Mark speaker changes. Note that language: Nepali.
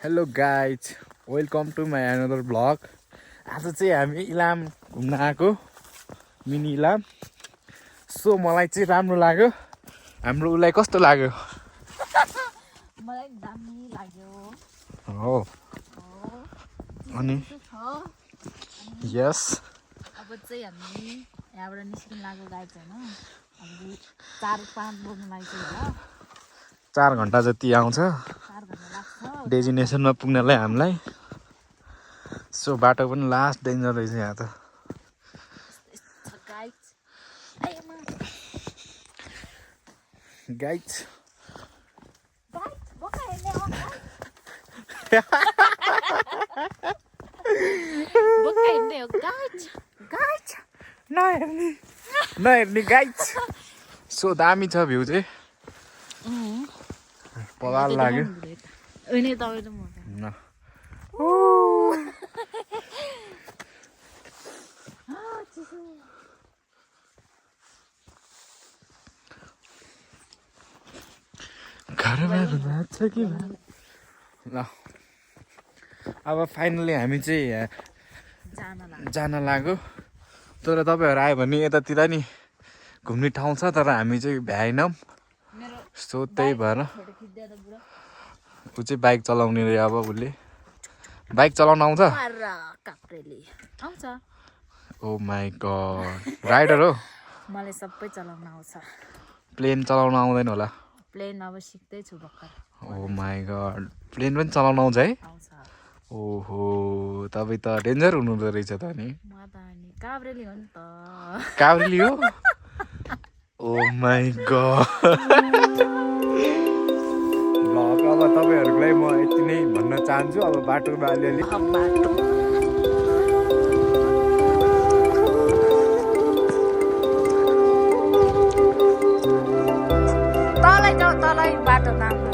Speaker 1: Hello guys welcome to my another blog. आज चाहिँ हामी इलाम घुम्न आएको, मिनी इलाम। सो मलाई चाहिँ राम्रो लाग्यो। हाम्रो उसलाई कस्तो लाग्यो?
Speaker 2: मलाई दामी लाग्यो।
Speaker 1: हो अनि यस
Speaker 2: अब चाहिँ हामी यहाँबाट निस्किन लाग्यो गाइज हैन। हामी 4-5 बज्न लाग्छ होला।
Speaker 1: 4 घन्टा जति आउँछ
Speaker 2: 4 घन्टा लाग्छ
Speaker 1: डेजिनेसनमा पुग्नलाई हामीलाई। सो बाटो पनि लास्ट डेन्जर रहेछ यहाँ त।
Speaker 2: गाइज
Speaker 1: गाइज
Speaker 2: बोका हेर्ने हो बोका हेर्ने हो गाइज
Speaker 1: नहेर्ने गाइज। सो दामी छ भ्यू चाहिँ, पगार लाग्यो।
Speaker 2: उनी तपाईँ त म
Speaker 1: न घरमा छ कि ल अब फाइनली हामी चाहिँ जान लाग्यो। तर तपाईँहरू आयो भने यतातिर नि घुम्ने ठाउँ छ, तर हामी चाहिँ भ्याएनौँ। सो त्यही भएर ऊ चाहिँ बाइक चलाउने रे। अब उसले बाइक चलाउन आउँछ। ओ माई गड, राइडर हो।
Speaker 2: मलाई सबै चलाउन आउँछ।
Speaker 1: प्लेन चलाउन आउँदैन होला?
Speaker 2: प्लेन अब सिक्दैछु भर्खर।
Speaker 1: ओ माई गड, प्लेन पनि चलाउन आउँछ है?
Speaker 2: आउँछ।
Speaker 1: ओहो, तपाईँ त डेन्जर हुनुहुँदो रहेछ त नि।
Speaker 2: म त अनि काभ्रेली हो नि त।
Speaker 1: काभ्रेली हो? ओ माई गड। ल अब तपाईँहरूको लागि म यति नै भन्न चाहन्छु। अब बाटोमा अलिअलि
Speaker 2: तलै जाऊ, तलै बाटो राम्रो